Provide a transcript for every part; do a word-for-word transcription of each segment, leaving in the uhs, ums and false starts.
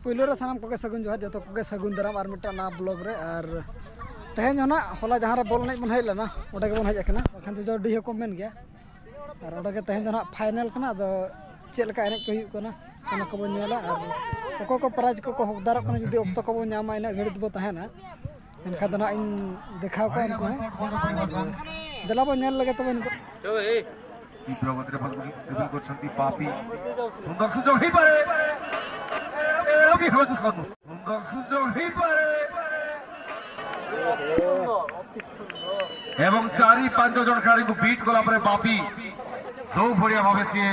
ᱯᱳᱭᱞᱳ ᱨᱮ ᱥᱟᱱᱟᱢ ᱠᱚᱜᱮ ᱥᱟᱹᱜᱩᱱ ᱡᱚᱦᱟᱨ, ᱡᱚᱛᱚ ᱠᱚᱜᱮ ᱥᱟᱹᱜᱩᱱ ᱫᱟᱨᱟᱢ ᱟᱨ ᱢᱤᱫᱴᱟᱝ ᱱᱟᱣᱟ ᱵᱞᱚᱜ ᱨᱮ᱾ ᱟᱨ ᱛᱮᱦᱮᱧ ᱦᱚᱸ ᱱᱟᱜ ᱦᱚᱞᱟ ᱡᱟᱦᱟᱸ ᱨᱮ ᱵᱚᱞ ᱮᱱᱮᱡ ᱵᱚᱱ ᱦᱮᱡ ᱞᱮᱱᱟ, ᱚᱸᱰᱮ ᱜᱮᱵᱚᱱ ᱦᱮᱡ ᱟᱠᱟᱱᱟ, ᱵᱟᱠᱷᱟᱱ ᱡᱚᱡᱚ ᱰᱤ ᱦᱚᱸᱠᱚ ᱢᱮᱱ ᱜᱮᱭᱟ᱾ ᱟᱨ ᱚᱸᱰᱮ ᱜᱮ ᱛᱮᱦᱮᱧ ᱫᱚ ᱱᱟᱜ ᱯᱷᱟᱭᱱᱮᱞ ᱠᱟᱱᱟ, ᱟᱫᱚ ᱪᱮᱫ ᱞᱮᱠᱟ ᱮᱱᱮᱡ ᱠᱚ ᱦᱩᱭᱩᱜ ᱠᱟᱱᱟ, ᱚᱱᱟ ᱠᱚᱵᱚᱱ ᱧᱮᱞᱟ᱾ ᱟᱨ ᱚᱠᱚᱭ ᱠᱚ ᱯᱨᱟᱭᱤᱡᱽ ᱠᱚᱠᱚ ᱦᱚᱠᱫᱟᱨᱚᱜ ᱠᱟᱱᱟ, ᱡᱩᱫᱤ ᱚᱠᱛᱚ ᱠᱚᱵᱚᱱ ᱧᱟᱢᱟ, ᱤᱱᱟᱹᱜ ᱜᱷᱟᱹᱲᱤᱡ ᱫᱚᱵᱚ ᱛᱟᱦᱮᱱᱟ, ᱮᱱᱠᱷᱟᱱ ᱫᱚ ᱱᱟᱜ ᱤᱧ ᱫᱮᱠᱷᱟᱣ ᱠᱚᱣᱟ ᱩᱱᱠᱩ ᱦᱚᱸ᱾ ᱫᱮᱞᱟ ᱵᱚᱱ ᱧᱮᱞ ᱞᱮᱜᱮ ᱛᱚᱵᱮ ᱱᱤᱛᱚᱜ᱾ ᱛᱤᱵᱨᱚ ᱜᱚᱛᱤᱨᱮ ᱵᱚᱞ ᱰᱨᱤᱵᱚᱞ ᱠᱚᱨᱩᱪᱷᱚᱱᱛᱤ ᱯᱟᱯᱤ। সুন্দর সুযোগ ହେଇପାରେ। ଏ, ରଖି, ରଖି, ରଖି। ସୁନ୍ଦର ସୁଯୋଗ ହେଇପାରେ। ଏବଂ ଚାରି ପାଞ୍ଚ ଜଣ ଖେଳାଳିଙ୍କୁ ବିଟ୍ କଲା ପରେ ବାପି ଯୋଉ ଭଳିଆ ଭାବେ ସିଏ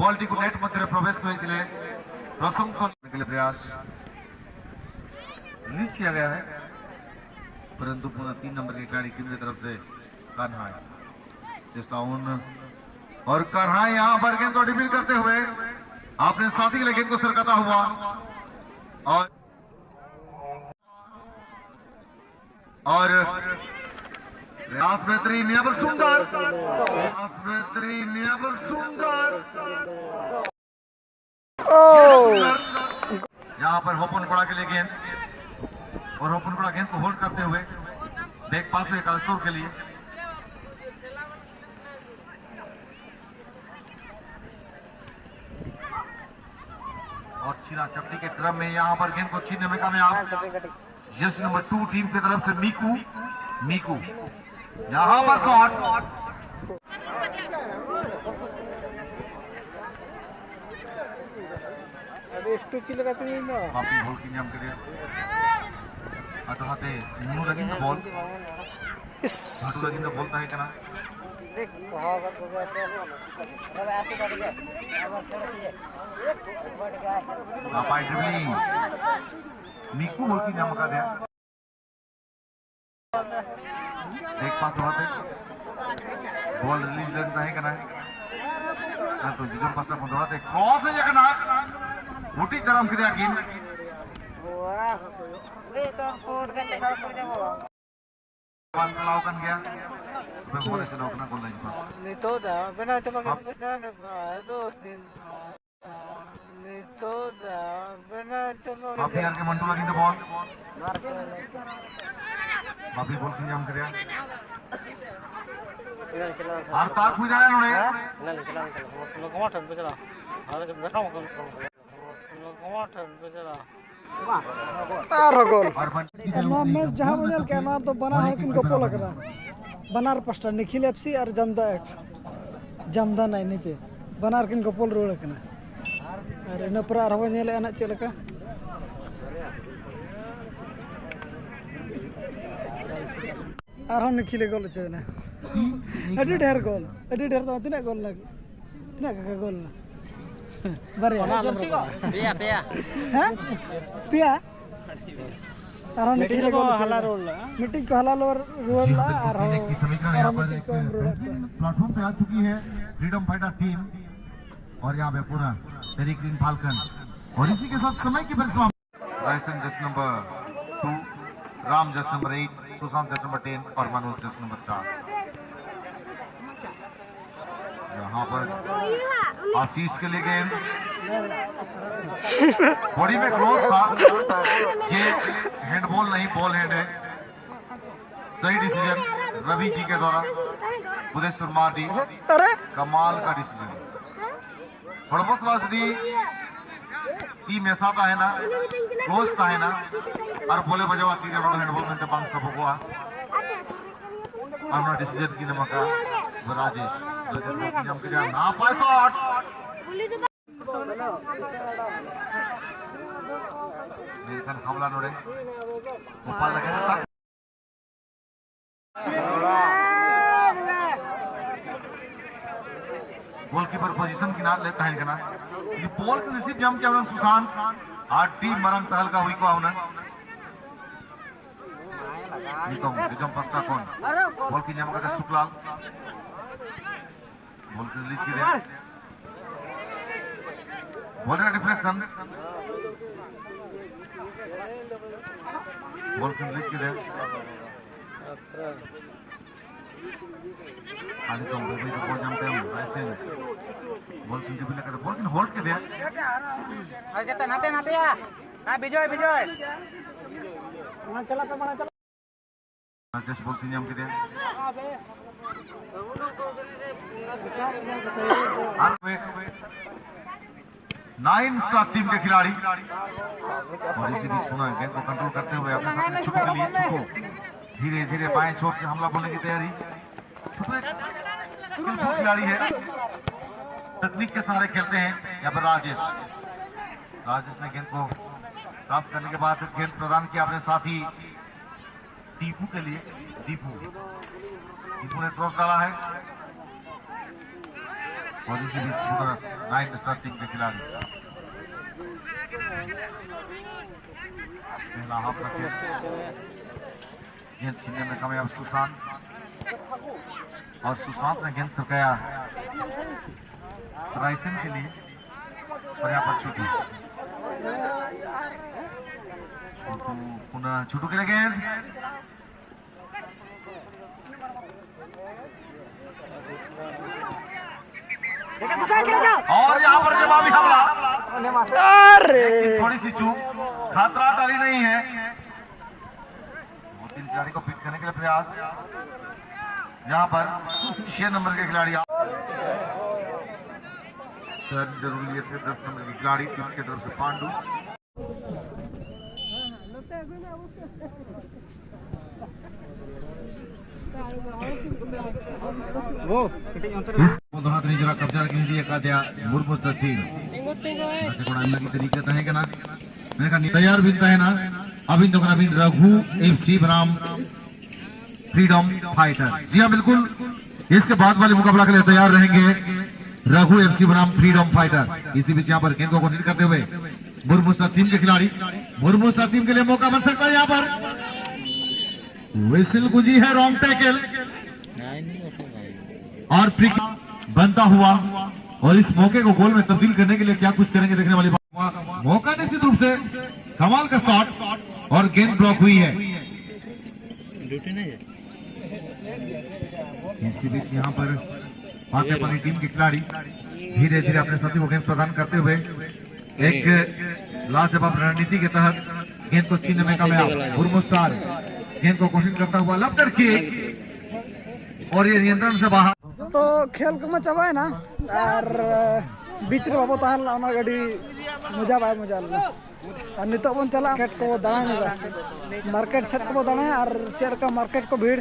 ବଲଟିକୁ ନେଟ୍ ମଧ୍ୟରେ ପ୍ରବେଶ କରିଥିଲେ, ପ୍ରଶଂସନୀୟ ପ୍ରୟାସ। रिलीज किया गया है, परंतु पुनः तीन नंबर के खिलाड़ी टीम की तरफ से कान्हा है। चेस डाउन और कान्हा यहाँ पर गेंद को डिफील्ड करते हुए अपने साथी के लिए गेंद को सरकाता हुआ और और प्रयास बेहतरीन यहाँ पर सुंदर, प्रयास बेहतरीन यहाँ पर सुंदर। यहाँ पर होपन पड़ा के लिए गेंद और होपन पड़ा गेंद को होल्ड करते हुए बैक पास हुए कालसोर के लिए। और छीना चपटी के क्रम में यहाँ पर गेंद को छीनने में कामयाब। जर्सी नंबर टू टीम की तरफ से मीकू, मीकू यहाँ पर शॉट। ᱟᱹᱰᱤ ᱥᱴᱩᱪᱤ ᱞᱮᱠᱟ ᱛᱤᱸᱜᱩᱭ ᱢᱮ᱾ ᱵᱟᱯᱤ ᱵᱷᱩᱞ ᱠᱤᱱ ᱧᱟᱢ ᱠᱮᱫᱮᱭᱟ᱾ ᱟᱫᱚ ᱚᱱᱟᱛᱮ ᱢᱩᱱᱩ ᱞᱟᱹᱜᱤᱫ ᱫᱚ ᱵᱚᱞ, ᱤᱥ᱾ ᱞᱟᱹᱴᱩ ᱞᱟᱹᱜᱤᱫ ᱫᱚ ᱵᱚᱞ ᱛᱟᱦᱮᱸ ᱠᱟᱱᱟ᱾ ᱱᱟᱯᱟᱭ ᱰᱨᱤᱵᱞᱤᱝ᱾ ᱢᱤᱠᱩ ᱵᱷᱩᱞ ᱠᱤᱱ ᱧᱟᱢ ᱟᱠᱟᱫᱮᱭᱟ᱾ ᱵᱮᱠ ᱯᱟᱥ ᱫᱚᱦᱲᱟᱛᱮ ᱵᱚᱞ ᱨᱤᱞᱤᱡᱽ ᱞᱮᱱ ᱛᱟᱦᱮᱸ ᱠᱟᱱᱟ᱾ ᱟᱨ ᱛᱚ ᱡᱤᱫᱚᱱ ᱯᱟᱥᱴᱟ ᱠᱷᱚᱱ ᱫᱚᱦᱲᱟᱛᱮ ᱠᱨᱚᱥ ᱦᱮᱡ ᱟᱠᱟᱱᱟ, ᱦᱩᱴᱤᱡ ᱫᱟᱨᱟᱢ ᱠᱮᱫᱮᱭᱟ ᱠᱤᱱ᱾ ᱵᱟᱝ ᱪᱟᱞᱟᱣ ᱟᱠᱟᱱ ᱜᱮᱭᱟ, ᱛᱚᱵᱮ ᱵᱚᱞ ᱮ ᱪᱟᱞᱟᱣ ᱠᱟᱱᱟ ᱜᱳᱞ ᱞᱟᱭᱤᱱ ᱠᱷᱚᱱ᱾ ᱱᱤᱛᱚᱜ ᱫᱚ ᱵᱮᱱᱟᱣ ᱪᱟᱵᱟ ᱠᱮᱫ ᱠᱚᱣᱟ, ᱫᱚᱥ ᱫᱤᱱ᱾ ᱱᱤᱛᱚᱜ ᱫᱚ ᱵᱮᱱᱟᱣ ᱪᱟᱵᱟ ᱵᱟᱯᱮ ᱟᱨ ᱜᱮ ᱢᱟᱱᱴᱩ ᱞᱟᱹᱜᱤᱫ ᱫᱚ ᱵᱚᱞ᱾ ᱵᱟᱯᱮ ᱵᱚᱞ ᱠᱤᱱ ᱧᱟᱢ ᱠᱮᱫᱮᱭᱟ᱾ ᱟᱨ ᱛᱟᱠ ᱦᱩᱭ ᱫᱟᱲᱮᱭᱟᱜᱼᱟ ᱱᱚᱰᱮ᱾ ᱞᱚᱜᱚᱢᱟ ᱴᱷᱮᱱ ᱯᱮ ᱪᱟᱞᱟᱜᱼᱟ᱾ ᱟᱨ ᱨᱚᱜᱚᱞ᱾ ᱟᱨ ᱵᱟᱝ ᱟᱨ ᱱᱚᱣᱟ ᱢᱮᱪ ᱡᱟᱦᱟᱸ ᱵᱚᱱ ᱧᱮᱞ ᱠᱮᱜᱼᱟ, ᱱᱚᱣᱟ ᱫᱚ ᱵᱟᱱᱟ ᱦᱚᱲ ᱠᱤᱱ ᱜᱚᱯᱚᱞ ᱟᱠᱟᱱᱟ᱾ ᱵᱟᱱᱟᱨ ᱯᱟᱥᱴᱟ, ᱱᱤᱠᱷᱤᱞ ᱮᱯᱷ ᱥᱤ ᱟᱨ ᱡᱟᱢᱫᱟ ᱮᱠᱥ᱾ ᱡᱟᱢᱫᱟ ᱱᱟᱭ ᱱᱤᱪᱮ ᱵᱟᱱᱟᱨ ᱠᱤᱱ ᱜᱚᱯᱚᱞ ᱨᱩᱣᱟᱹᱲ ᱟᱠᱟᱱᱟ᱾ ᱟᱨ ᱤᱱᱟᱹ ᱯᱚᱨᱮ ᱟᱨᱦᱚᱸ ᱵᱚᱱ ᱧᱮᱞᱮᱜᱼᱟ ᱱᱟᱜ ᱪᱮᱫ ᱞᱮᱠᱟ᱾ ᱟᱨᱦᱚᱸ ᱱᱤᱠᱷᱤᱞᱮ ᱜᱳᱞ ᱦᱚᱪᱚᱭᱮᱱᱟ᱾ ᱟᱹᱰᱤ ᱰᱷᱮᱨ ᱜᱳᱞ, ᱟᱹᱰᱤ ᱰᱷᱮᱨ ᱫᱚ ᱵᱟᱝ, ᱛᱤᱱᱟᱹᱜ ᱜᱳᱞ ᱞᱟᱜ-, ᱛᱤᱱᱟᱹᱜ ᱠᱟᱠᱟ ᱜᱳᱞ ᱮᱱᱟ? ᱵᱟᱨᱭᱟ᱾ ᱯᱮᱭᱟ, ᱯᱮᱭᱟ᱾ ᱦᱮᱸ? ᱯᱮᱭᱟ? ᱟᱨᱦᱚᱸ ᱢᱤᱫᱴᱤᱡ ᱱᱤᱠᱷᱤᱞᱮ ᱠᱚ ᱜᱳᱞ ᱦᱟᱞᱟ ᱦᱚᱪᱚᱭᱮᱱᱟ᱾ ᱨᱩᱣᱟᱹᱲ ᱞᱮᱫᱼᱟ᱾ ᱢᱤᱫᱴᱤᱡ ᱠᱚ ᱦᱟᱞᱟ ᱨᱩᱣᱟᱹᱲ, ᱨᱩᱣᱟᱹᱲ ᱞᱮᱫᱼᱟ, ᱟᱨᱦᱚᱸ, ᱟᱨᱦᱚᱸ ᱢᱤᱫᱴᱤᱡ ᱠᱚ ᱮᱢ ᱨᱩᱣᱟᱹᱲ ᱠᱚᱣᱟ᱾ प्लेटफॉर्म पे आ चुकी है फ्रीडम फाइटर टीम और यहाँ पे पूरा टेरिक ग्रीन फाल्कन और इसी के साथ समय की परिसमाप्ति। Raisan jersey number two, Ram jersey number eight, Sushant jersey number ten और मनोज जर्सी नंबर चार। यहाँ पर आशीष के लिए गेंद, बॉडी में क्लोज था, ये हैंडबॉल नहीं, बॉल हैंड है। सही डिसीजन रवि जी के द्वारा, बुधेश्वर मार्डी, अरे कमाल का डिसीजन। ᱦᱚᱲᱢᱚ ᱥᱟᱞᱟᱜ ᱡᱩᱫᱤ ᱛᱤ ᱢᱮᱥᱟ ᱛᱟᱦᱮᱱᱟ, ᱠᱞᱳᱡᱽ ᱛᱟᱦᱮᱱᱟ, ᱟᱨ ᱵᱚᱞᱮ ᱵᱟᱡᱟᱣᱟ, ᱛᱤ ᱨᱮ ᱚᱱᱟ ᱫᱚ ᱦᱮᱱᱰᱵᱚᱞ ᱢᱮᱱᱛᱮ ᱵᱟᱝ ᱥᱟᱵᱚᱜᱚᱜᱼᱟ᱾ ᱟᱨ ᱚᱱᱟ ᱰᱤᱥᱤᱡᱚᱱ ᱠᱤᱱ ᱮᱢ ᱟᱠᱟᱫ ᱨᱟᱡᱮᱥ᱾ ᱨᱟᱡᱮᱥ ᱵᱟᱹᱠᱤ ᱧᱟᱢ ᱠᱮᱫᱟ, ᱱᱟᱯᱟᱭ ᱥᱚᱴ᱾ ᱢᱮᱱᱠᱷᱟᱱ ᱦᱟᱢᱞᱟ ᱱᱚᱰᱮ ᱜᱳᱯᱟᱞ ᱞᱟᱹᱜᱤᱫ ᱜᱳᱞᱠᱤᱯᱟᱨ ᱯᱚᱡᱤᱥᱚᱱ ᱠᱤᱱ ᱟᱫ ᱞᱮᱫ ᱛᱟᱦᱮᱸ ᱠᱟᱱᱟ᱾ ᱡᱩᱫᱤ ᱵᱚᱞ ᱠᱤᱱ ᱨᱤᱥᱤᱵᱷ ᱧᱟᱢ ᱠᱮᱭᱟ ᱦᱩᱱᱟᱹᱝ ᱥᱩᱥᱟᱱᱛ, ᱟᱹᱰᱤ ᱢᱟᱨᱟᱝ ᱛᱟᱦᱞᱠᱟ ᱦᱩᱭ ᱠᱚᱜᱼᱟ ᱦᱩᱱᱟᱹᱝ᱾ ᱱᱤᱛᱚᱝ ᱡᱚᱡᱚᱢ ᱯᱟᱥᱴᱟ ᱠᱷᱚᱱ ᱵᱚᱞ ᱠᱤᱱ ᱧᱟᱢ ᱟᱠᱟᱫᱟ ᱥᱩᱠᱞᱟᱞ᱾ ᱵᱚᱞ ᱠᱤᱱ ᱨᱤᱞᱤᱡᱽ ᱠᱮᱫᱟ᱾ ᱵᱚᱞ ᱨᱮᱱᱟᱜ ᱰᱤᱯᱷᱞᱮᱠᱥᱚᱱ᱾ ᱵᱚᱞ ᱠᱤᱱ ᱨᱤᱞᱤᱡᱽ ᱠᱮᱫᱟ᱾ ᱟᱹᱰᱤ ᱠᱚᱢ ᱵᱟᱹᱭ ᱵᱟᱹᱭ ᱛᱮ ᱵᱚᱞ ᱧᱟᱢ ᱛᱟᱭᱚᱢ ᱨᱟᱭᱥᱮᱱ ᱵᱚᱞ ᱠᱤᱱ ᱰᱤᱵᱤ ᱞᱮᱠᱟᱛᱮ ᱵᱚᱞ ᱠᱤᱱ ᱦᱳᱞᱰ ᱠᱮᱫᱮᱭᱟ᱾ ᱟᱨ ᱡᱟᱛᱮ ᱱᱟᱛᱮ ᱱᱟᱛᱮᱭᱟ᱾ ᱦᱮᱸ, ᱵᱤᱡᱚᱭ, ᱵᱤᱡᱚᱭ᱾ ᱢᱟᱲᱟᱝ ᱪᱟᱞᱟᱜ ᱯᱮ, ᱢᱟᱲᱟᱝ ᱪᱟᱞᱟᱜ᱾ ᱨᱟᱡᱮᱥ ᱵᱚᱞ ᱠᱤᱱ ᱧᱟᱢ ᱠᱮᱫᱮᱭᱟ᱾ ᱟᱨ ᱱᱟᱭᱤᱱ स्टार टीम के खिलाड़ी और इसी बीच पुनः गेंद को कंट्रोल करते हुए अपने सामने छोटू के लिए, छोटू धीरे धीरे बाएं छोर से हमला बोलने की तैयारी। छोटू एक स्किलफुल खिलाड़ी है, तकनीक के सहारे खेलते हैं। यहाँ पर राजेश, राजेश ने गेंद को प्राप्त करने के बाद गेंद प्रदान किया अपने साथी दीपू के लिए। दीपू, दीपू ने क्रॉस डाला है और इसी बीच नाइन स्टार टीम के खिलाड़ी पहला हाफ रखे। गेंद छीनने में कामयाब सुशांत और सुशांत ने गेंद थकाया रायसन के लिए और यहाँ पर छोटू, छोटू पुनः छोटू के लिए गेंद। और यहाँ पर जवाबी हमला। अरे थोड़ी सी चूक, खतरा टाली नहीं है। दो तीन खिलाड़ी को पिक करने के लिए प्रयास। यहाँ पर छह नंबर के खिलाड़ी टर्न जरूर लिए थे। दस नंबर के खिलाड़ी टीम की तरफ से पांडू। वो ᱫᱚ ᱦᱟᱸᱜ ᱱᱤᱡᱮᱨᱟᱜ ᱠᱟᱵᱽᱡᱟ ᱨᱮ ᱤᱫᱤ ᱟᱠᱟᱫᱮᱭᱟ ᱢᱩᱨᱢᱩ ᱥᱟᱪᱤᱱ᱾ ᱜᱟᱛᱮ ᱠᱚᱲᱟ ᱟᱭᱢᱟ ᱜᱮ ᱛᱟᱹᱨᱤᱠᱟ ᱛᱟᱦᱮᱸ ᱠᱟᱱᱟ, ᱢᱮᱱᱠᱷᱟᱱ ᱛᱮᱭᱟᱨ ᱵᱤᱱ ᱛᱟᱦᱮᱱᱟ ᱟᱹᱵᱤᱱ ᱫᱚ ᱠᱟᱱᱟ ᱵᱤᱱ ᱨᱟᱹᱜᱷᱩ ᱮᱯᱷ ᱥᱤ ᱵᱨᱟᱢ ᱯᱷᱨᱤᱰᱚᱢ ᱯᱷᱟᱭᱴᱟᱨ᱾ ᱡᱤ ᱦᱟᱸ, ᱵᱤᱞᱠᱩᱞ, ᱤᱥᱠᱮ ᱵᱟᱫ ᱣᱟᱞᱮ ᱢᱩᱠᱟᱵᱞᱟ ᱠᱮ ᱞᱤᱭᱮ ᱛᱮᱭᱟᱨ ᱨᱮᱦᱮᱸᱜᱮ ᱨᱟᱹᱜᱷᱩ ᱮᱯᱷ ᱥᱤ ᱵᱨᱟᱢ ᱯᱷᱨᱤᱰᱚᱢ ᱯᱷᱟᱭᱴᱟᱨ᱾ ᱤᱥᱤ ᱵᱤᱪ ᱭᱟᱦᱟᱸ ᱯᱟᱨ ᱜᱮᱸᱫ ᱠᱚ ᱠᱚᱴᱷᱤᱱ ᱠᱟᱨᱛᱮ ᱦᱩᱭᱮ ᱢᱩᱨᱢᱩ ᱥᱟᱪᱤᱱ ᱠᱮ ᱠᱷᱤᱞᱟᱲᱤ, ᱢᱩᱨᱢᱩ ᱥᱟᱪᱤᱱ ᱠᱮ ᱞᱤᱭᱮ ᱢᱚᱠᱟ ᱵᱟᱱ ᱥᱟᱠᱛᱟ ᱦᱟᱸ ᱯᱟᱨ ᱦᱩᱭᱮ ᱥᱤᱞ ᱜᱩᱡᱤ ᱦᱟᱸ ᱨᱚᱝ ᱴᱮᱠᱮᱞ᱾ और फ्री बनता हुआ और इस मौके को गोल में तब्दील करने के लिए क्या कुछ करेंगे देखने वाली बात। मौका निश्चित रूप से कमाल का शॉट और गेंद ब्लॉक हुई है। ड्यूटी नहीं है। इसी बीच यहाँ पर पातेपल्ली टीम के खिलाड़ी धीरे धीरे अपने साथी को गेंद प्रदान करते हुए एक लाजवाब रणनीति के तहत गेंद को छीनने में कामयाब। बुर्मुसार गेंद को कोशिश करता हुआ लपटर किक और ये नियंत्रण से बाहर। ᱛᱚ ᱠᱷᱮᱞ ᱠᱚᱢᱟ ᱪᱟᱵᱟᱭᱮᱱᱟ ᱟᱨ ᱵᱤᱪ ᱨᱮ ᱵᱟᱵᱚ ᱛᱟᱦᱮᱸ ᱞᱮᱱᱟ, ᱚᱱᱟ ᱜᱮ ᱟᱹᱰᱤ ᱢᱚᱡᱟ ᱵᱟᱭ ᱢᱚᱡᱟ ᱞᱮᱱᱟ᱾ ᱟᱨ ᱱᱤᱛᱚᱜ ᱵᱚᱱ ᱪᱟᱞᱟᱜᱼᱟ ᱢᱟᱨᱠᱮᱴ ᱠᱚ ᱫᱟᱬᱟ ᱧᱚᱜᱟ, ᱢᱟᱨᱠᱮᱴ ᱥᱮᱫ ᱠᱚᱵᱚ ᱫᱟᱬᱟᱭᱟ ᱟᱨ ᱪᱮᱫ ᱞᱮᱠᱟ ᱢᱟᱨᱠᱮᱴ ᱠᱚ ᱵᱷᱤᱲ᱾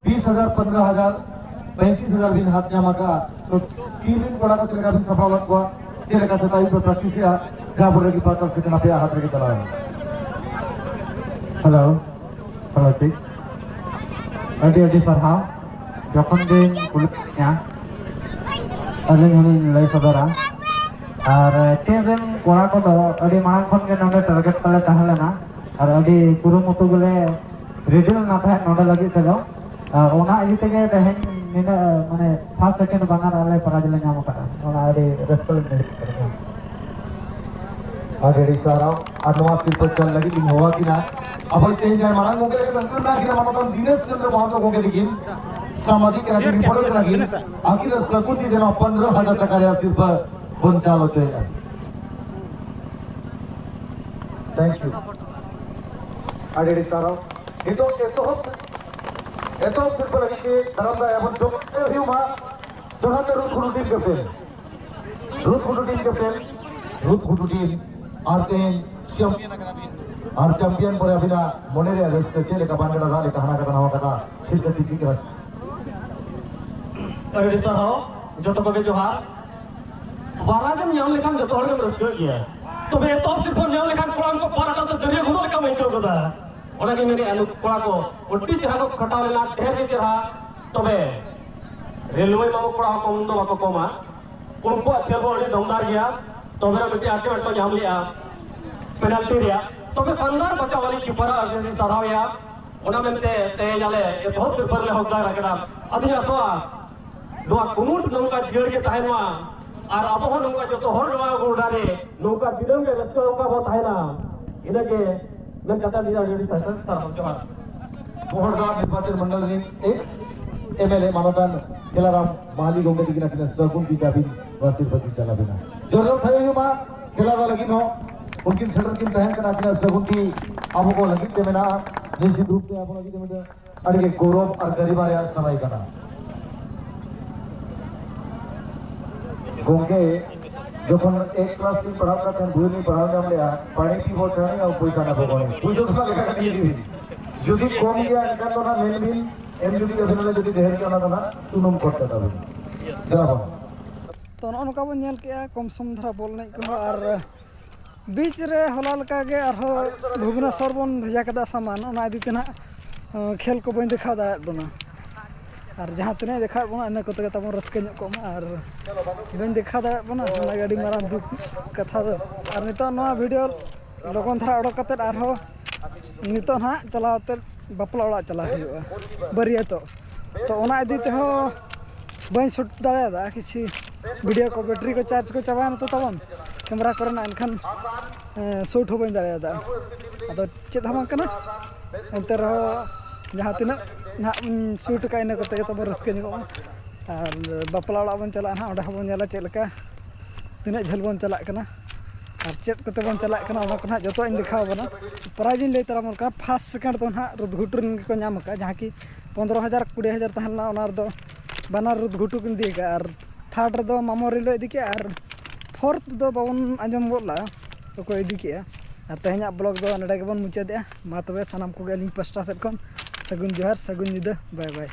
ᱵᱤᱥ ᱦᱟᱡᱟᱨ, ᱯᱚᱱᱫᱽᱨᱚ ᱦᱟᱡᱟᱨ, ᱯᱚᱸᱭᱛᱨᱤᱥ ᱦᱟᱡᱟᱨ ᱵᱤᱱ ᱦᱟᱛ ᱧᱟᱢ ᱟᱠᱟᱫᱼᱟ᱾ ᱛᱚ ᱴᱤᱢ ᱨᱤᱱ ᱠᱚᱲᱟ ᱠᱚ ᱪᱮᱫ ᱞᱮᱠᱟ ᱵᱤᱱ ᱥᱟᱯᱲᱟᱣ ᱞᱮᱫ ᱠᱚᱣᱟ, ᱪᱮᱫ ᱞᱮᱠᱟ ᱥᱮᱛᱟᱜ ᱟᱹᱭᱩᱵ ᱯᱮ ᱯᱨᱮᱠᱴᱤᱥ ᱮᱫᱼᱟ, ᱡᱟᱦᱟᱸ ᱵᱚᱞᱮ ᱠᱤ ᱯᱟᱨᱴᱱᱟᱨᱥᱤᱯ ᱟᱯᱮᱭᱟᱜ ᱦᱟᱛ ᱨᱮᱜᱮ ᱪᱟᱞᱟᱣ ᱮᱱᱟ᱾ ᱦᱮᱞᱳ, ᱦᱮᱞᱳ, ᱴᱷᱤᱠ, ᱟᱹᱰᱤ ᱟᱹᱰᱤ ᱥᱟᱨᱦᱟᱣ᱾ ᱡᱚᱠᱷᱚᱱ ᱵᱤᱱ ᱠᱩᱞᱤ ᱠᱤᱫᱤᱧᱟ, ᱟᱹᱞᱤᱧ ᱦᱚᱸᱞᱤᱧ ᱞᱟᱹᱭ ᱥᱚᱫᱚᱨᱟ᱾ ᱟᱨ ᱴᱤᱢ ᱨᱮᱱ ᱠᱚᱲᱟ ᱠᱚᱫᱚ ᱟᱹᱰᱤ ᱢᱟᱲᱟᱝ ᱠᱷᱚᱱ ᱜᱮ ᱱᱚᱰᱮ ᱴᱟᱨᱜᱮᱴ ᱛᱟᱞᱮ ᱛᱟᱦᱮᱸ ᱞᱮᱱᱟ ᱟᱨ ᱟᱹᱰᱤ ᱠᱩᱨᱩᱢᱩᱴᱩ ᱜᱮᱞᱮ ᱨᱮᱰᱤ ᱞᱮᱱᱟ ᱛᱟᱦᱮᱸᱫ ᱱᱚᱰᱮ ᱞᱟᱹᱜᱤᱫ ᱛᱮᱫᱚ᱾ ᱟᱨ ᱚᱱᱟ ᱤᱫᱤ ᱛᱮᱜᱮ ᱛᱮᱦᱮᱧ ᱱᱤᱱᱟᱹᱜ, ᱢᱟᱱᱮ, ᱯᱷᱟᱥᱴ, ᱥᱮᱠᱮᱱᱰ ᱵᱟᱱᱟᱨ ᱟᱞᱮ ᱯᱨᱟᱭᱤᱡᱽ ᱞᱮ ᱧᱟᱢ ᱟᱠᱟᱫᱼᱟ᱾ ᱚᱱᱟ ᱟᱹᱰᱤ ᱨᱟᱹᱥᱠᱟᱹ ᱞᱤᱧ ᱵᱩᱡᱷᱟᱹᱣ ᱠᱮᱫᱟ᱾ ᱟᱹᱰᱤ ᱟᱹᱰᱤ ᱥᱟᱨᱦᱟᱣ᱾ ᱟᱨ ᱱᱚᱣᱟ ᱥᱤᱨᱯᱟᱹ ᱪᱟᱞ ᱞᱟᱹᱜᱤᱫ ᱤᱧ ᱦᱚᱦᱚ ᱟᱹᱠᱤᱱᱟ ᱟᱵᱚ ᱛᱮᱦᱮᱧ ᱡᱟᱦᱟᱸᱭ ᱢᱟᱨᱟᱝ ᱜᱚᱢᱠᱮ ᱞᱮᱠᱟᱛᱮ ᱥᱤᱨᱯᱟᱹ ᱟᱹᱠᱤᱱᱟ ᱢᱟᱱᱚᱛᱟᱱ ᱫᱤᱱᱮᱥ ᱪᱚᱸᱫᱽᱨᱚ ᱢᱚᱦᱟᱱᱛᱚ ᱜᱚᱢᱠᱮ ᱛᱟᱹᱠᱤᱱ ᱥᱟᱢᱵᱟᱫᱤᱠ ᱠᱟᱱᱟ ᱠᱤᱱ, ᱨᱤᱯᱳᱨᱴᱟᱨ ᱠᱟᱱᱟ ᱠᱤᱱ᱾ ᱟᱹᱠᱤᱱᱟᱜ ᱥᱟᱹᱜᱩᱱ ᱛᱤ ᱛᱮ ᱱᱚᱣᱟ ᱯᱚᱱᱨᱚ ᱦᱟᱡᱟᱨ ᱴᱟᱠᱟ ᱨᱮᱭᱟᱜ ᱥᱤᱨᱯᱟᱹ ᱵᱚᱱ ᱪᱟᱞ ᱦᱚᱪᱚᱭᱮᱫᱼᱟ᱾ Thank you. ᱟᱹᱰᱤ ᱟᱹᱰᱤ ᱥᱟᱨᱦᱟᱣ᱾ ᱱᱤᱛᱚᱜ ᱮᱛᱚᱦᱚᱵ, ᱮᱛᱚᱦᱚᱵ ᱥᱤᱨᱯᱟᱹ ᱞᱟᱹᱜᱤᱫ ᱛᱮ ᱫᱟᱨᱟᱢ ᱫᱟᱭ ᱮᱵᱚᱝ ᱡᱚᱜᱟᱣ ᱦᱩᱭᱩᱜ ᱢᱟ ᱫᱚᱲᱦᱟ ᱛᱮ Ruth Hudu team captain, Ruth Hudu team captain, Ruth Hudu team. ᱟᱨ ᱛᱮᱦᱮᱧ ᱪᱟᱢᱯᱤᱭᱟᱱ ᱟᱠᱟᱱᱟ ᱵᱤᱱ᱾ ᱟᱨ ᱪᱟᱢᱯᱤᱭᱟᱱ ᱯᱚᱨᱮ ᱟᱹᱵᱤᱱᱟᱜ ᱢᱚᱱᱮ ᱨᱮᱭᱟᱜ ᱨᱟᱹᱥᱠᱟᱹ ᱪᱮᱫ ᱞᱮᱠᱟ? ᱵᱟᱝ ᱜᱟᱰᱟ ᱫᱟᱜ ᱞᱮᱠᱟ ᱦᱟᱱᱟ ᱠᱟᱛᱷᱟ ᱱᱟᱣᱟ ᱠᱟᱛᱷᱟ ᱥᱤᱨᱯᱟᱹ ᱪᱤᱠᱤ ᱠᱟᱱᱟ᱾ ᱟᱹᱰᱤ ᱟᱹᱰᱤ ᱥᱟᱨᱦᱟᱣ, ᱡᱚᱛᱚ ᱠᱚᱜᱮ ᱡᱚᱦᱟᱨ᱾ ᱵᱟᱨᱟ ᱜᱮᱢ ᱧᱟᱢ ᱞᱮᱠᱷᱟᱱ ᱡᱚᱛᱚ ᱦᱚᱲ ᱜᱮᱢ ᱨᱟᱹᱥᱠᱟᱹᱜ ᱜᱮᱭᱟ, ᱛᱚᱵᱮ ᱮᱛᱚᱦᱚᱵ ᱥᱤᱨᱯᱟᱹᱢ ᱧᱟᱢ ᱞᱮᱠᱷᱟᱱ ᱠᱚᱲᱟ ᱠᱚ ᱵᱟᱨᱟᱴᱟ ᱛᱮ ᱫᱟᱹᱨᱭᱟᱹ ᱜᱷᱩᱲᱩ ᱞᱮᱠᱟᱢ ᱟᱹᱭᱠᱟᱹᱣ ᱜᱚᱫᱟ᱾ ᱚᱱᱟᱜᱮ ᱢᱮᱱᱮᱫᱼᱟ, ᱱᱩᱠᱩ ᱠᱚᱲᱟ ᱠᱚ ᱟᱹᱰᱤ ᱪᱮᱦᱨᱟ ᱠᱚ ᱠᱷᱟᱴᱟᱣ ᱞᱮᱱᱟ, ᱰᱷᱮᱨ ᱜᱮ ᱪᱮᱦᱨᱟ᱾ ᱛᱚᱵᱮ ᱨᱮᱞᱣᱮ ᱢᱟᱢᱚ ᱠᱚᱲᱟ ᱦᱚᱸ ᱠᱚᱢ ᱫᱚ ᱵᱟᱠᱚ ᱠᱚᱢᱟ, ᱩᱱᱠᱩᱣᱟᱜ ᱠᱷᱮᱞ ᱦᱚᱸ ᱟᱹᱰᱤ ᱫᱚᱢᱫᱟᱨ ᱜᱮᱭᱟ᱾ ᱛᱚᱵᱮ ᱢᱤᱫᱴᱮᱱ ᱟᱨ ᱢᱤᱫᱴᱮᱱ ᱧᱟᱢ ᱞᱮᱜᱼᱟ ᱯᱮᱱᱟᱞᱴᱤ ᱨᱮᱭᱟᱜ᱾ ᱛᱚᱵᱮ ᱥᱟᱱᱫᱟᱨ ᱵᱟᱪᱟ ᱣᱟᱞᱤ ᱠᱤᱯᱟᱨ ᱟᱨ ᱟᱹᱰᱤ ᱥᱟᱨᱦᱟᱣ ᱮᱭᱟ᱾ ᱚᱱᱟ ᱢᱮᱱᱛᱮ ᱛᱮᱦᱮᱧ ᱟᱞᱮ ᱮᱛᱚᱦᱚᱵ ᱥᱤᱨᱯᱟᱹ ᱨᱮᱞᱮ ᱦᱚᱠᱫᱟᱨ ᱟᱠᱟᱫᱟ᱾ ᱟᱫᱚᱧ ᱟᱥᱚᱜᱼᱟ ᱱᱚᱣᱟ ᱠᱩᱢᱩᱴ ᱱᱚᱝᱠᱟ ᱡᱤᱭᱟᱹᱲ ᱜᱮ ᱛᱟᱦᱮᱱ ᱢᱟ, ᱟᱨ ᱟᱵᱚ ᱦᱚᱸ ᱱᱚᱝᱠᱟ ᱡᱚᱛᱚ ᱦᱚᱲ ᱱᱚᱣᱟ ᱜᱚᱰᱟ ᱨᱮ ᱱᱚᱝᱠᱟ ᱫᱤᱱᱟᱹᱢ ᱜᱮ ᱨᱟᱹᱥᱠᱟᱹ ᱚᱱᱠᱟ ᱵᱚ ᱛᱟᱦᱮᱱᱟ᱾ ᱤᱱᱟᱹᱜᱮ ᱢᱮᱱ ᱠᱟᱛᱮ ᱟᱹᱰᱤ ᱟᱹᱰᱤ ᱥᱟᱨᱦᱟᱣ, ᱡᱚᱦᱟᱨ᱾ ᱵᱚᱦᱚᱲᱫᱟ ᱱᱤᱨᱵᱟᱪᱚᱱ ᱢᱚᱱᱰᱚᱞ ᱨᱤᱱ ᱮᱠᱥ ᱮᱢ ᱮᱞ ᱮ ᱢᱟᱱᱚᱛᱟᱱ ᱠᱷᱮᱞᱟᱨᱟᱢ ᱢᱟᱦᱟᱞᱤ ᱜᱚᱢᱠᱮ ᱛᱤᱠᱤᱱ ᱟᱹᱠᱤᱱᱟᱜ ᱥᱟᱹᱜᱩᱱ ᱵᱤᱫᱟᱹ ᱵᱤᱱ ᱱᱚᱣᱟ ᱥᱤᱨᱯᱟᱹ ᱠᱤᱱ ᱪᱟᱞ ᱟᱹᱵᱤᱱᱟ᱾ ᱡᱳᱨᱫᱟᱨ ᱛᱟᱦᱮᱸ ᱦᱩᱭᱩᱜ ᱢᱟ ᱠᱷᱮᱞᱟᱨᱟ ᱞᱟᱹᱜᱤᱫ ᱦᱚᱸ᱾ ᱩᱱᱠᱤᱱ ᱥᱮᱴᱮᱨ ᱠᱤᱱ ᱛᱟᱦᱮᱸ ᱠᱟᱱᱟ, ᱟᱹᱠᱤᱱᱟᱜ ᱥᱟᱹᱜᱩᱱ ᱛᱤ ᱟᱵᱚ ᱠᱚ ᱞᱟᱹᱜᱤᱫ ᱛᱮ ᱢᱮᱱᱟᱜᱼᱟ᱾ ᱱᱤᱥᱪᱤᱛ ᱨᱩᱯ ᱛᱮ ᱟᱵᱚ ᱞᱟᱹᱜᱤᱫ ᱛᱮ ᱢᱤᱫᱴᱟᱝ ᱟᱹᱰᱤ ᱜᱮ ᱜᱚᱨᱚᱵᱽ ᱟᱨ ᱜᱟᱹᱨᱤᱢᱟ ᱨᱮᱭᱟᱜ ᱥᱚᱢᱚᱭ ᱠᱟᱱᱟ᱾ ᱜᱚᱢᱠᱮ, ᱡᱚᱠᱷᱚᱱ ᱮᱠ ᱠᱞᱟᱥ ᱨᱤᱧ ᱯᱟᱲᱦᱟᱜ ᱠᱟᱱ ᱛᱟᱦᱮᱸᱫ, ᱵᱳᱭ ᱨᱤᱧ ᱯᱟᱲᱦᱟᱣ ᱧᱟᱢ ᱞᱮᱜᱼᱟ, "ᱯᱟᱹᱱᱤ ᱯᱤᱵᱚ ᱪᱟᱹᱱᱤ ᱟᱨ ᱯᱚᱭᱥᱟ ᱱᱟᱵᱚ ᱜᱚᱬᱤ᱾" ᱯᱩᱭᱥᱟᱹ ᱥᱟᱞᱟᱜ ᱞᱮᱠᱟ ᱠᱟᱛᱮ ᱤᱫᱤ ᱵᱤᱱ᱾ ᱡᱩᱫᱤ ᱠᱚᱢ ᱜᱮᱭᱟ, ᱮᱱᱠᱷᱟᱱ ᱫᱚ ᱱᱟᱜ ᱢᱮᱱ ᱵᱤᱱ, ᱮᱢ ᱡᱩᱫᱤ ᱟᱹᱵᱤᱱ ᱟᱞᱮ ᱡᱩᱫᱤ ᱰᱷᱮᱨ ᱜᱮᱭᱟ, ᱚᱱᱟ ᱫᱚ ᱱᱟᱜ ᱥᱩᱱᱩᱢ ᱠᱷᱚᱨᱪᱟ ᱛᱟᱵᱤᱱ᱾ ᱡᱚᱦᱟᱨ᱾ ᱛᱚ, ᱱᱚᱜᱼᱚ ᱱᱚᱝᱠᱟ ᱵᱚᱱ ᱧᱮᱞ ᱠᱮᱜᱼᱟ ᱠᱚᱢ ᱥᱚᱢ ᱫᱷᱟᱨᱟ ᱵᱚᱞ ᱮᱱᱮᱡ ᱠᱚᱦᱚᱸ, ᱟᱨ ᱵᱤᱪ ᱨᱮ ᱦᱚᱞᱟ ᱞᱮᱠᱟᱜᱮ ᱟᱨᱦᱚᱸ ᱵᱷᱩᱵᱽᱱᱮᱥᱚᱨ ᱵᱚᱱ ᱵᱷᱮᱡᱟ ᱠᱮᱫᱟ ᱥᱟᱢᱟᱱ, ᱚᱱᱟ ᱤᱫᱤ ᱛᱮ ᱱᱟᱦᱟᱜ, ᱚ, ᱠᱷᱮᱞ ᱠᱚ ᱵᱟᱹᱧ ᱫᱮᱠᱷᱟᱣ ᱫᱟᱲᱮᱭᱟᱜ ᱵᱚᱱᱟ᱾ ᱟᱨ ᱡᱟᱦᱟᱸ ᱛᱤᱱᱟᱹᱜ ᱫᱮᱠᱷᱟᱣᱮᱫ ᱵᱚᱱᱟ, ᱤᱱᱟᱹ ᱠᱚᱛᱮ ᱜᱮ ᱛᱟᱵᱚᱱ ᱨᱟᱹᱥᱠᱟᱹ ᱧᱚᱜ ᱠᱚᱜ ᱢᱟ᱾ ᱟᱨ ᱵᱟᱹᱧ ᱫᱮᱠᱷᱟᱣ ᱫᱟᱲᱮᱭᱟᱜ ᱵᱚᱱᱟ, ᱚᱱᱟᱜᱮ ᱟᱹᱰᱤ ᱢᱟᱨᱟᱝ ᱫᱩᱠ ᱠᱟᱛᱷᱟ ᱫᱚ᱾ ᱟᱨ ᱱᱤᱛᱚᱜ ᱱᱚᱣᱟ ᱵᱷᱤᱰᱤᱭᱳ ᱞᱚᱜᱚᱱ ᱫᱷᱟᱨᱟ ᱚᱰᱚᱠ ᱠᱟᱛᱮᱫ ᱟᱨᱦᱚᱸ ᱱᱤᱛᱚᱜ ᱱᱟᱦᱟᱜ ᱪᱟᱞᱟᱣ ᱠᱟᱛᱮᱫ ᱵᱟᱯᱞᱟ ᱚᱲᱟᱜ ᱪᱟᱞᱟᱣ ᱦᱩᱭᱩᱜᱼᱟ, ᱵᱟᱹᱨᱭᱟᱹᱛᱚᱜ᱾ ᱛᱚ, ᱚᱱᱟ ᱤᱫᱤ ᱛᱮᱦᱚᱸ ᱵᱟᱹᱧ ᱥᱩᱴ ᱫᱟᱲᱮᱭᱟᱫᱟ᱾ ᱠᱤᱪᱷᱩ ᱵᱷᱤᱰᱤᱭᱳ ᱠᱚ ᱵᱮᱴᱨᱤ ᱠᱚ ᱪᱟᱨᱡᱽ ᱠᱚ ᱪᱟᱵᱟᱭᱮᱱᱟ ᱛᱚ ᱛᱟᱵᱚᱱ, ᱠᱮᱢᱮᱨᱟ ᱠᱚᱨᱮᱱᱟᱜ, ᱮᱱᱠᱷᱟᱱ, ᱮᱸ, ᱥᱩᱴ ᱦᱚᱸ ᱵᱟᱹᱧ ᱫᱟᱲᱮᱭᱟᱫᱟ᱾ ᱟᱫᱚ ᱪᱮᱫ ᱦᱚᱸ ᱵᱟᱝ ᱠᱟᱱᱟ, ᱮᱱᱛᱮ ᱨᱮᱦᱚᱸ ᱡᱟᱦᱟᱸ ᱛᱤᱱᱟᱹᱜ ᱱᱟᱦᱟᱜ ᱤᱧ ᱥᱩᱴ ᱟᱠᱟᱫ, ᱤᱱᱟᱹ ᱠᱚᱛᱮ ᱜᱮ ᱛᱟᱵᱚᱱ ᱨᱟᱹᱥᱠᱟᱹ ᱧᱚᱜᱚᱜ ᱢᱟ᱾ ᱟᱨ ᱵᱟᱯᱞᱟ ᱚᱲᱟᱜ ᱵᱚᱱ ᱪᱟᱞᱟᱜᱼᱟ ᱱᱟᱦᱟᱜ, ᱚᱸᱰᱮ ᱦᱚᱸᱵᱚᱱ ᱧᱮᱞᱟ ᱪᱮᱫ ᱞᱮᱠᱟ, ᱛᱤᱱᱟᱹᱜ ᱡᱷᱟᱹᱞ ᱵᱚᱱ ᱪᱟᱞᱟᱜ ᱠᱟᱱᱟ ᱟᱨ ᱪᱮᱫ ᱠᱚᱛᱮ ᱵᱚᱱ ᱪᱟᱞᱟᱜ ᱠᱟᱱᱟ, ᱚᱱᱟ ᱠᱚ ᱱᱟᱦᱟᱜ ᱡᱚᱛᱚᱣᱟᱜ ᱤᱧ ᱫᱮᱠᱷᱟᱣ ᱟᱵᱚᱱᱟ᱾ ᱯᱨᱟᱭᱤᱡᱽ ᱤᱧ ᱞᱟᱹᱭ ᱛᱟᱨᱟ ᱟᱵᱚᱱ ᱠᱟᱱᱟ᱾ ᱯᱷᱟᱥᱴ ᱥᱮᱠᱮᱱᱰ ᱫᱚ ᱱᱟᱦᱟᱜ ᱨᱩᱫᱷᱜᱷᱩᱴᱩ ᱨᱮᱱ ᱜᱮᱠᱚ ᱧᱟᱢ ᱟᱠᱟᱫᱼᱟ, ᱡᱟᱦᱟᱸ ᱠᱤ ᱯᱚᱱᱫᱽᱨᱚ ᱦᱟᱡᱟᱨ ᱠᱩᱲᱤ ᱦᱟᱡᱟᱨ ᱛᱟᱦᱮᱸ ᱞᱮᱱᱟ, ᱚᱱᱟ ᱨᱮᱫᱚ ᱵᱟᱱᱟᱨ ᱨᱩᱫᱷᱜᱷᱩᱴᱩ ᱠᱤᱱ ᱤᱫᱤ ᱟᱠᱟᱫᱼᱟ᱾ ᱟᱨ ᱛᱷᱟᱨᱰ ᱨᱮᱫᱚ ᱢᱟᱢᱚ ᱨᱤᱞᱳ ᱤᱫᱤ ᱠᱮᱫᱼᱟ, ᱟᱨ ᱯᱷᱳᱨᱛᱷ ᱫᱚ ᱵᱟᱵᱚᱱ ᱟᱸᱡᱚᱢ ᱜᱚᱫ ᱞᱟᱜᱼᱟ ᱚᱠᱚᱭ ᱤᱫᱤ ᱠᱮᱫᱼᱟ᱾ ᱟᱨ ᱛᱮᱦᱮᱧᱟᱜ ᱵᱞᱚᱜ ᱫᱚ ᱱᱚᱰᱮ ᱜᱮᱵᱚᱱ ᱢᱩᱪᱟᱹᱫᱮᱜᱼᱟ᱾ ᱢᱟ ᱛᱚᱵᱮ ᱥᱟᱱᱟᱢ ᱠᱚᱜᱮ ᱟᱹᱞᱤᱧ ᱯᱟᱥᱴᱟ ᱥᱮᱫ ᱠᱷᱚᱱ ᱥᱟᱹᱜᱩᱱ ᱡᱚᱦᱟᱨ, ᱥᱟᱹᱜᱩᱱ ᱧᱤᱫᱟᱹ, ᱵᱟᱭ ᱵᱟᱭ᱾